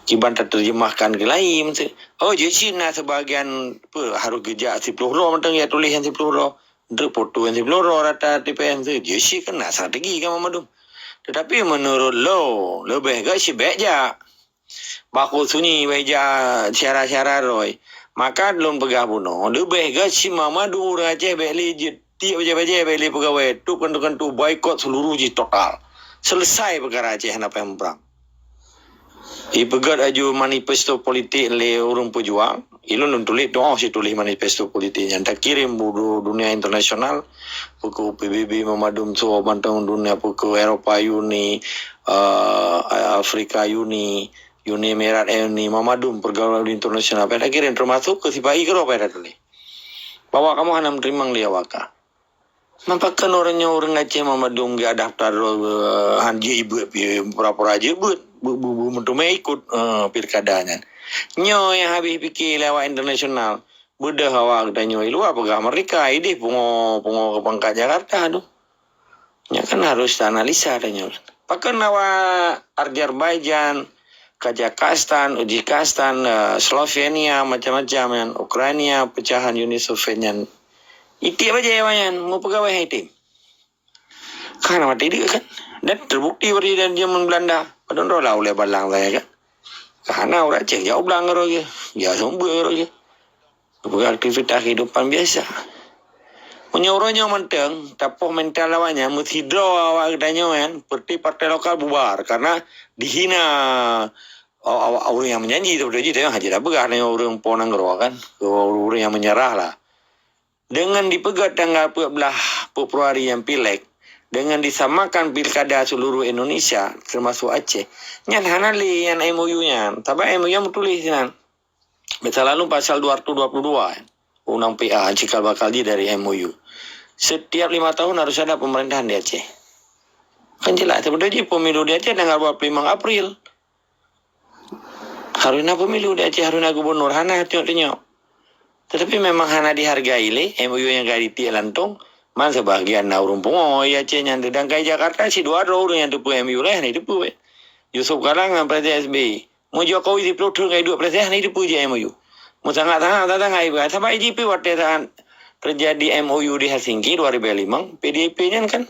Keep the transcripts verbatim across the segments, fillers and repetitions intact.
Kiban taterjemahkan keu laén meusti. Oh, jeuet cit na seubagian, peue, harôh geujak siploh droe mantong ya tuléh nyang siploh droe. Untuk foto nyang siploh droe rata T P S tu, jeuet cit kan na strategi kan mandum. Tetapi menurut lo, leubeh gét sibék jak. Bah khusunyi wai jak syara-syara roi. Maka lôn peugah bunoe, leubeh gét si mandum ureuëng Aceh bék lé jeuet tiek bajée-bajée bék lé peugawée, tu keutu-keutu boikot seluruh jih total. Selesai peukara Aceh hana payah muprang. Ipeugét aju manifesto politik lé ureuëng peujuang, ilôn lôn tuléh doh situléh manifesto politik nyan takirém bu dunia internasional, peue keu P B B memadum soe bantong dunia, peue keu Eropa Uni, uh, Afrika Uni, Uni Emirat Uni, memadum pergaulan internasional. Pada kirim termasuk keu sipai keudroe pada tuléh. Bahwa kamu hana meuteurimong lé awak ka. Meupakan ureuëng nyoe ureuëng Aceh memadum geuadaptar, eh, han jeuet ibeuet pih, pura-pura jeuet beuet. Bu-, bu-, bu-, meuteumé ikut, eh, pilkada nyan. Nyoe nyang habéh piké lé awak internasional. Beudôh awak geutanyoe i luwa peugah merdeka, idéh pungo, pungo keu pangkat Jakarta tu. Nyan kan harus ta analisa tanyoe. Pakon awak Azerbaijan, Kazakhstan, Uzbekistan, eh, Slovenia, macam-macam nyan, Ukraina, pecahan Uni Soviet nyan. Itiek bajée awak nyan, meupeugawée hai tem. Kan mati dia kan. Dan terbukti bari dan zaman Belanda. Padahal lah oleh balang saya kan. Karena orang cek jauh belang karo dia. Dia sombong karo dia. Bukan aktivitas kehidupan biasa. Meunyoe uroe nyoe mantong, tapoh mental awak nyan, meusi droe awak geutanyoe nyan, seperti partai lokal bubar. Karena dihina awak-awak ureuëng yang menyanyi, seperti itu, yang hanya dah begah dengan ureuëng po nanggroe kan. Ureuëng yang menyerah lah. Dengan dipeugét tanggal peuet blah Februari nyang Pileg, dengan disamakan pilkada seluruh Indonesia, termasuk Aceh, nyan hana lé nyan M O U nyan. Sabab M O U nyan meutuléh sinan. Biasa lalu pasal dua ratus dua puluh dua, undang P A, cikal bakal jih dari M O U. Setiap lima tahun harus ada pemerintahan di Aceh. Kan jelas, sebenarnya pemilu di Aceh tanggal dua puluh lima April. Haruna pemilu di Aceh, haruna gubernur, hana tunyok-tunyok. Tetapi memang hana dihargai lé M O U nyang ka ditiek lantong, man sebahagian na ureuëng pungo di Aceh nyan. Dan kai Jakarta sidua droe ureuëng nyang teupeu M O U laén hana teupeu. Yusuf Kala ngon Presiden S B Y. Mu Jokowi siploh thon kai duek presiden hana teupeu je M O U. Mu sangat-sangat, sangat-sangat iba. Sabab I G P watée saat terjadi M O U di Helsinki dua ribu lima, P D I P nyan kan,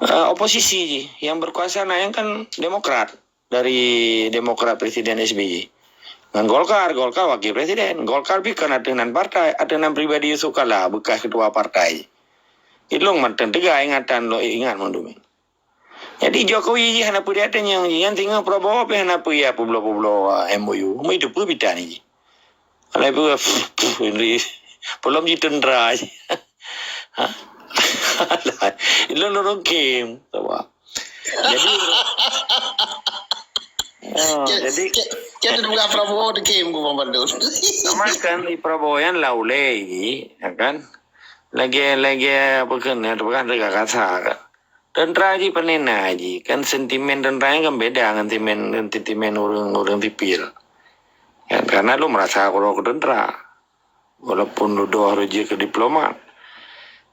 eh, oposisi ji. Yang berkuasa na nyan kan Demokrat. Dari Demokrat Presiden S B Y. Ngon Golkar, Golkar wakil presiden. Golkar pih kon ateueh nan partai, ateueh nan pribadi Yusuf Kala, bekas ketua partai. Ilong mantong teuga ingatan lo ingat mandum. Jadi Jokowi jih hana peue di ateueh nyang jih, nyan singoh Prabowo pih hana peue ya peubloe-peubloe M O U. Mui teupeu pita ni jih. Alai peue, Henry, peulom jih teuntera jih. Ha? Ilong lorong kem, sabar. Jadi, oh, jadi, kita dengar Prabowo di kem ku Bang Pandu. Sama kan di Prabowo yang laulai, ya kan? Lagi, lagi apa kan, ya, apa kan, dekat kasa kan. Tentera ji panena ji. Kan sentimen tentera kan beda dengan sentimen, sentimen orang-orang sipil. Kan, karena lu merasa kalau ke tentera. Walaupun lu doh rejek ke diplomat.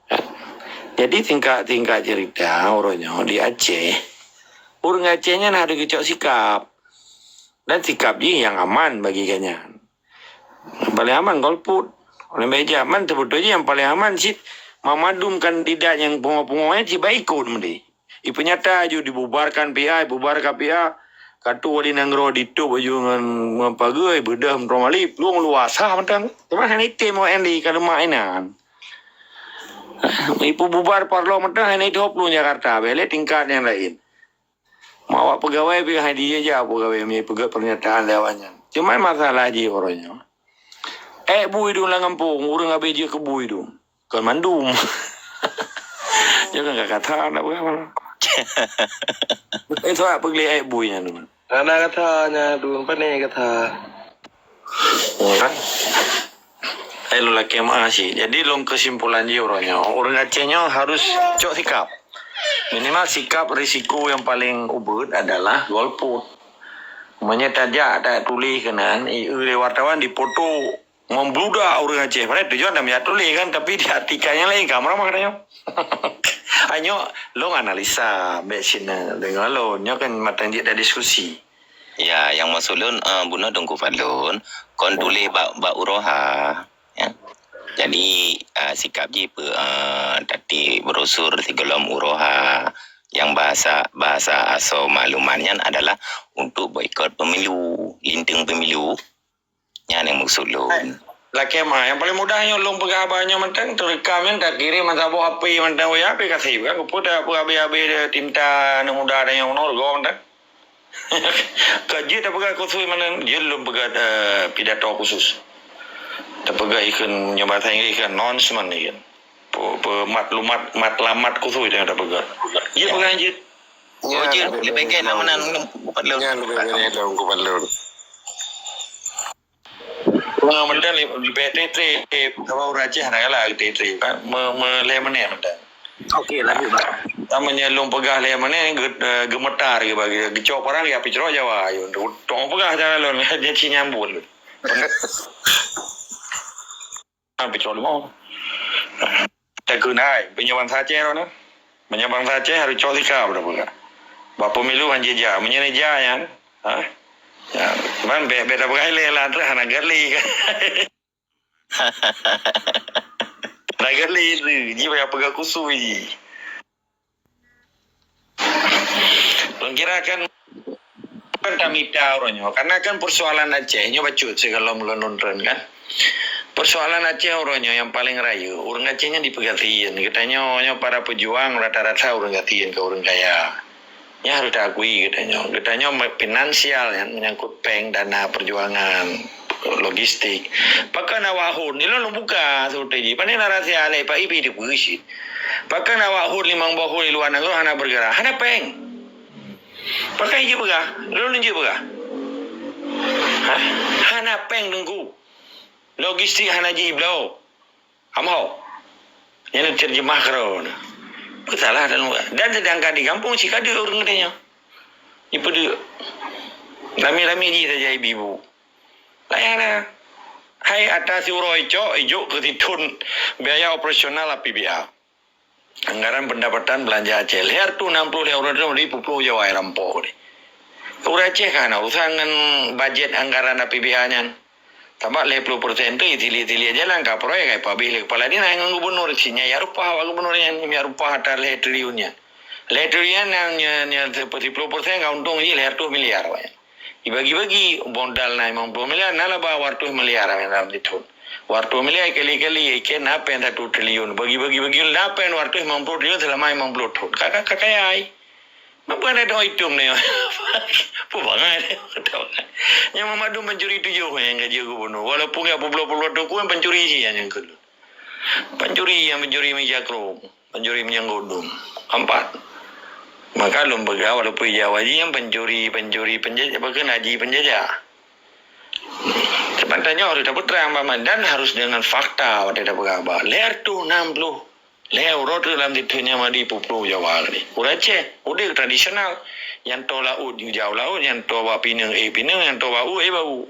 Kan? Jadi tingkat-tingkat cerita orang nyoe di Aceh. Orang Aceh nyan harus kecok sikap. Dan sikap ji yang aman bagi kanya. Paling aman golput. Oleh meja aman, betul-betul ji yang paling aman cit memadum kandidat yang pungo-pungo nyan cit baikon meundi. Ipeunyata aju dibubarkan P A, dibubarkan P A. Katu wali nanggroe ditôp aju ngon, ngon pageue, beudôh meutroh mali, plueng luwa sah mantong. Teuma hana item awak nyan di ka leumah inan. Ipeububar parlo mantong hana itôp plueng Jakarta, bèk lé tingkat nyang laén. Awak peugawai pih hai dijak pegawai mi peugah pernyataan lé awak nyan. Cuma masalah jih uroe nyoe. Ék bui dum lam gampông, ureueng abéh jeuet keu bui dum. Kon mandum. Jangan ka kata nak peugah malam. Eh, soal peugah ék bui nyan dum. Hana kata nya dum, pane kata. Hai lôn lakèe meu'ah cit. Jadi lôn keusimpulan jih uroe nyoe, ureueng Aceh nyoe harus cok sikap. Minimal sikap risiko nyang paleng ubit adalah golput. Meunyoe tajak tatuléh keunan, i eu lé wartawan dipoto membludak ureueng Aceh. Padahai tujuan dah meujak tuléh kan, tapi di artikel nyang laén ka meuramah katanya. Hanyoe lôn analisa, bèk sinan deungoe lôn. Nyoe kan mantong jeuet diskusi. Ya, nyang maksud lôn, eh, bunoe Teungku Fadlon, kon tuléh bak, bak uroe ha, ya. Jadi, eh, sikap jih peu, eh, tatik brosur sigohlom uroe ha, nyang bahasa, bahasa asoe maklumat nyan adalah untuk boikot pemilu, linteng pemilu. Nyan nyang maksud lôn. Lakée meu'ah, nyang paleng mudah nyoe lôn peugah haba nyoe mantong, teurekam nyan, takirim meusaboh H P mantong, W A P kaseb kan, keupeue tapeugah habéh-habéh tinta aneuk muda tanyoe nyoe reugoe mantong. Ka jeuet tapeugah khusus mantong, jeuet lôn peugah, eh, pidato khusus. Tapeugah ikheun, nyoe bahasa Inggréh ikheun announcement ikheun. Pe-, pe-, maklumat, matlamat khusus nyang tapeugah. Jeuet peugah jeuet. Ya, oh, jeuet, leubeh, leubeh baik lom meunan, leubeh baik lom, leubeh baik lom. Nah, meunan leubeh trép-trép, sabab ureueng Aceh hana galak trép-trép, kan? Me-, me-, lhèe menit meunan. Okey, lanjut, Bang. Sama nya lôn peugah lhèe menit, ge-, eh, geumeutar ge bagi, geucok parang, ya, picrok Jawa, ayo, tong peugah cara lôn, dia ci nyambut lôn. Peucok leumo. Takheun hai, meunyoe bansa Aceh droeneuh. Meunyoe bansa Aceh harôh cok sikap tapeugah. Bak pemilu han jijak. Meunyoe neujak nyan, ha? Ya, ban bèk, bèk tapeugah ilèe lah, terus hana gét lé. Hana gét lé, ji payah peugah khusus ji. Lôn kira kan, kan tamita uroe nyoe. Karena kan persoalan Aceh nyoe bacut sigohlom lôn nonton kan. Persoalan Aceh uroe nyoe nyang paleng rayeuk, ureueng Aceh nyan dipeugah siyeuen. Geutanyoe nyoe para pejuang rata-rata ureueng gasien keu ureueng kaya. Nyan harôh taakui geutanyoe. Geutanyoe me-, finansial nyan menyangkut péng, dana perjuangan, logistik. Pakon awak hon, nyoe lôn buka seutôt jih. Pane na rahsia lé, Pak Ibi teupeue cit. Pakon awak hon limong boh hon di luwa nanggroe hana bergerak? Hana péng. Pakon jeuet peugah? Lôn jeuet peugah? Hah? Hana péng Teungku. Logistik hana jibloe. Amho. Nyan terjemah keudroe. Peue salah dalam, dan sedangkan di gampông cit ka deuek ureueng geutanyoe. Jipeuduek. Lami-lami jih saja ibu-ibu. Layan na. Hai ata siuroe icok, ijok keu sithon biaya operasional A P B A. Anggaran pendapatan belanja Aceh. Lhèe reutôh nam ploh lhèe uroe di puploh Jawa rampok ni. Ureueng Aceh ka hana urusan ngon bajet anggaran A P B A nyan. Sabab lhèe ploh persen tu itilik-tilik jalan ka proyek, ka ipabeh lé kepala dinas ngon gubernur. Sinya ya rupah awak gubernur nyan, ya rupah ata lhèe triliun nyan. Lhèe triliun nyan, nyan, nyan siploh persen ka untông jih lhèe reutôh miliar awak nyan. Dibagi-bagi, modal na limong ploh miliar, na laba dua reutôh miliar dalam sithon. Dua reutôh miliar kali-kali, ikan na péng satu triliun. Bagi-bagi-bagi, na péng dua reutôh limong ploh triliun selama limong ploh thon. Ka, ka, ka kaya ai. Meupeue na dong item nyoe? Peue bangai nyoe? Nyang meumandum pancuri tujoh nyang gaji gubernur. Walaupun ya peubulo-peubulo teukuen pancuri jih nyang keulôn. Pancuri nyang pancuri meja krom. Pancuri minyeuk gudong. Empat. Maka lôn peugah walaupun Jawa jih nyang pancuri, pancuri, penjajah, bahkan haji penjajah. Sebenarnya harus dapet terang, Paman, dan harus dengan fakta, waktu kita peugah bah. Lhèe reutôh nam ploh lhèe uroe dalam sithon nyan madi puploh Jawa tadi. Ureueng Aceh, udép tradisional. Nyang toe laôt, jijak u laôt, nyang toe bak pineung, eh pineung, nyang toe bak u, eh bak u.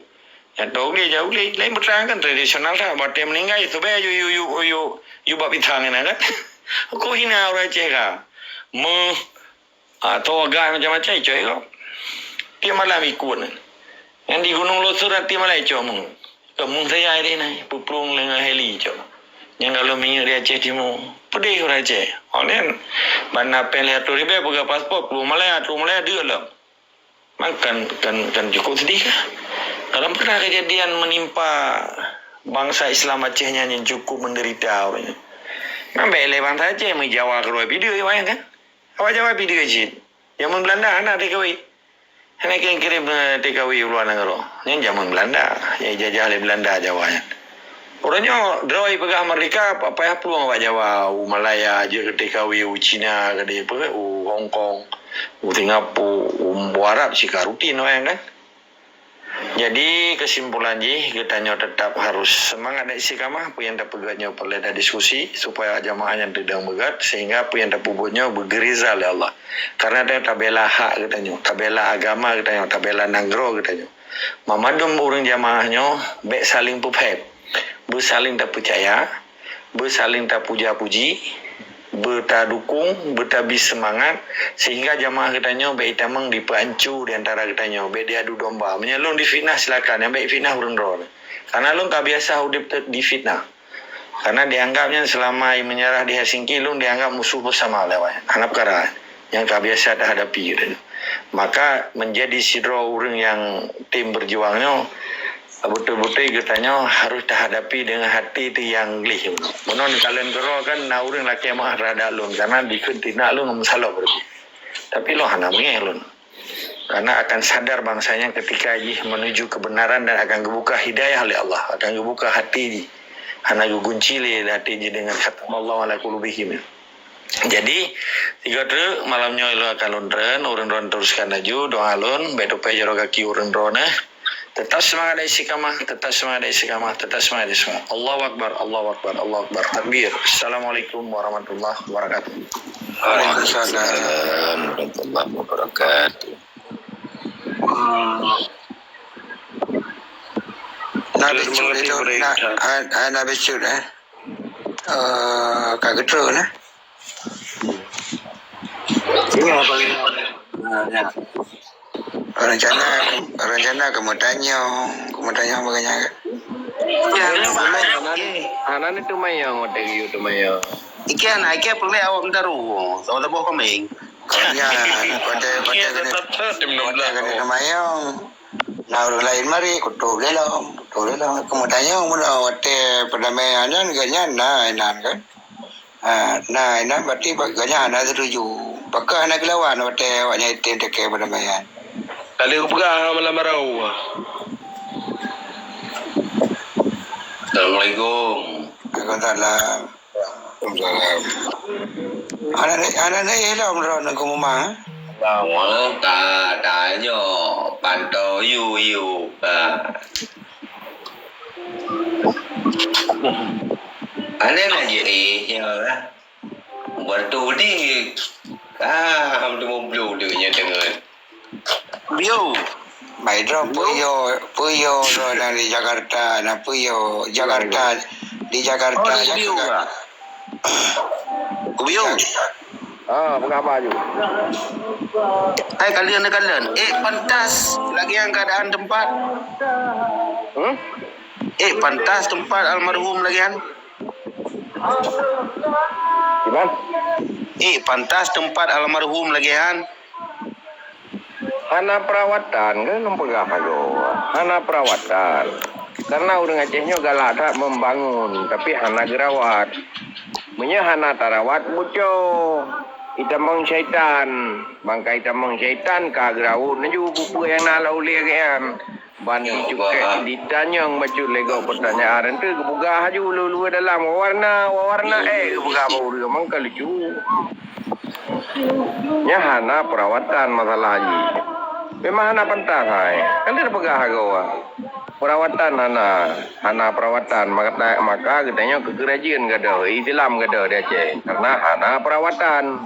Nyang toe glé, jak u glé. Laén peutrang kan tradisional that. Watèe meuninggai, subè yue, yue, yue, yue, yue bak pisang nyan kan. Kok hina ureueng Aceh ka? Meuh, ah, toe gai macam-macam, icok iko. Tiep malam ikut. Nyang di Gunong Loser tiep malam icok meuh. Keu meuh saya deh nai, peuplueng deungon heli icok. Nyang galom minyeuk di Aceh Timur. Peudeh ureueng Aceh. Oh, nyan. Ban na péng lhèe reutôh ribèe peugah paspor, plueng Malaya, plueng Malaya deuek lom. Kan, kan, kan cukup sedih kan? Kalau pernah kejadian menimpa bangsa Islam Aceh nyan yang cukup menderita, ureueng nyan. Kan bèk lé bangsa Aceh meujawa keudroe pideue, wayang kan? Awak Jawa pideue cit. Jameun Belanda hana T K W. Hana kirém-kirém, eh, T K W u luwa nanggroe. Nyan jameun Belanda, nyang ijajah lé Belanda Jawa nyan. Uroe nyoe droe peugah merdeka, pa-, payah plueng awak Jawa, u Malaya, jeuet keu T K W, u China, keu di, peue, u Hong Kong, u Singapura, u, u Arab, sika rutin wayang kan. Jadi, kesimpulan jih, geutanyoe tetap harus semangat dan istiqamah. Peue nyang tapeugah nyoe peureulèe tadiskusi supaya jamaah nyan teudong beugèt, sehingga peue nyang tapeubuet nyoe beugeuriza lé Allah. Karena tanyoe tabela hak geutanyoe, tabela agama geutanyoe, tabela nanggroe geutanyoe. Mamandum ureueng jamaah nyoe bèk saling peuphét, beusaling tapeucaya, beusaling tapuja-puji, beutadukong, beutabri seumangat, sehingga jamaah geutanyoe bék itamong dipeuancu di antara geutanyoe, bék diadu domba. Meunyoe lôn difitnah, silakan, nyang bék fitnah ureuëng droe. Karena lôn ka biasa udeb te-, difitnah. Karena dianggap nyan seulama meunyeurah di Helsinki, lôn dianggap musuh beusama lé awai. Hana peukara nyang ka biasa tahadapi. Maka, meunjadi sidroe ureuëng nyang tem beujuang nyoe, beutôi-beutôi geutanyoe harôh tahadapi deungon hati teuh nyang gleh. Meunan kalon keudroe kan na ureuëng lakée meu'ah rada lôn, karena dikheun tindak lôn meusalôh beureuguih. Tapi lôn hana beungéh lôn. Karena akan sadar bansa nyan ketika jih menuju kebenaran dan akan geubuka hidayah oleh Allah, akan geubuka hati jih. Hana geugunci lé hati jih deungon khatamallahu ala qulubihim. Jadi, tiga treuk malam nyoe ilôn akan lôn treun, ureuëng droe teruskan laju doa lôn, bék tupée jaroe gaki ureuëng droe neh. Tetap semangat dan istiqamah, tetap semangat dan istiqamah, tetap semangat dan istiqamah. Allahu Akbar, Allahu Akbar, Allahu Akbar. Takbir. Assalamualaikum warahmatullahi wabarakatuh. Waalaikumsalam warahmatullahi wabarakatuh. Hmm. Nah, bicut itu, nah, ah, ah, nah, bicut, eh. Eh, ka geutrön, eh. Ya, bagaimana? Nah, ya. Rencana, rencana kamu tanya, kamu tanya bagaimana? Ya, hana ni, hana ni teumanyong, watée geuyue teumanyong. Ikan, ikan perlu awak mentaru, sama-sama kambing. Kau nya, kau teh, kau teh kena, kau teh kena teumanyong. Nah, ureuëng laén mari, kutob lé lom, kutob lé lom. Kamu tanya, mula watée perdamaian nyan, geuhnyan na inan kan? Ha, na inan berarti geuhnyan hana setuju. Pakon hana geulawan watée awaknyan item teuke perdamaian? Ka lheueh geupeugah malam barô. Assalamualaikum. Waalaikumsalam. Waalaikumsalam. Aneuk, aneuk ilong droeneuh keu mumang, eh? Bang, ka tanyoe pantau yu-yu ka. Aneuk na jih nyoe lah. Waktu ni, ah, lima puluh tu nyoe deungon. Biu. Baik, droe peue yo, peue yo droe na di Jakarta, na peue yo Jakarta, di Jakarta. Oh, di Biu ka. Ku Biu. Ah, peugah apa ju? Hai, kalon, kalon. Eh, pantas lagi nyang keadaan tempat. Hmm? Eh, pantas tempat almarhum lagi nyan. Gimana? Eh, pantas tempat almarhum lagi nyan. Hana perawatan, kan lôn peugah laju. Hana perawatan. Karena ureuëng Aceh nyoe galak that membangun, tapi hana geurawat. Meunyoe hana tarawat, buco. Itamong syaitan. Bangkai itamong syaitan ka geuraut laju peue-peue nyang na lam ulée geuhnyan. Ban ya, jicukét Allah. Ditanyong bacut lé gob pertanyaan, enteuk geupeugah laju ulue-ulue dalam, wawarna, wawarna, eh, geupeugah bak ureuëng, mangka lucu. Nyan hana perawatan masalah jih. Memang hana pantas hai. Kan dia peugah laju. Perawatan hana, hana perawatan. Maka, maka geutanyoe keu keurajeuen gadoh, Islam gadoh di Aceh. Karena hana perawatan.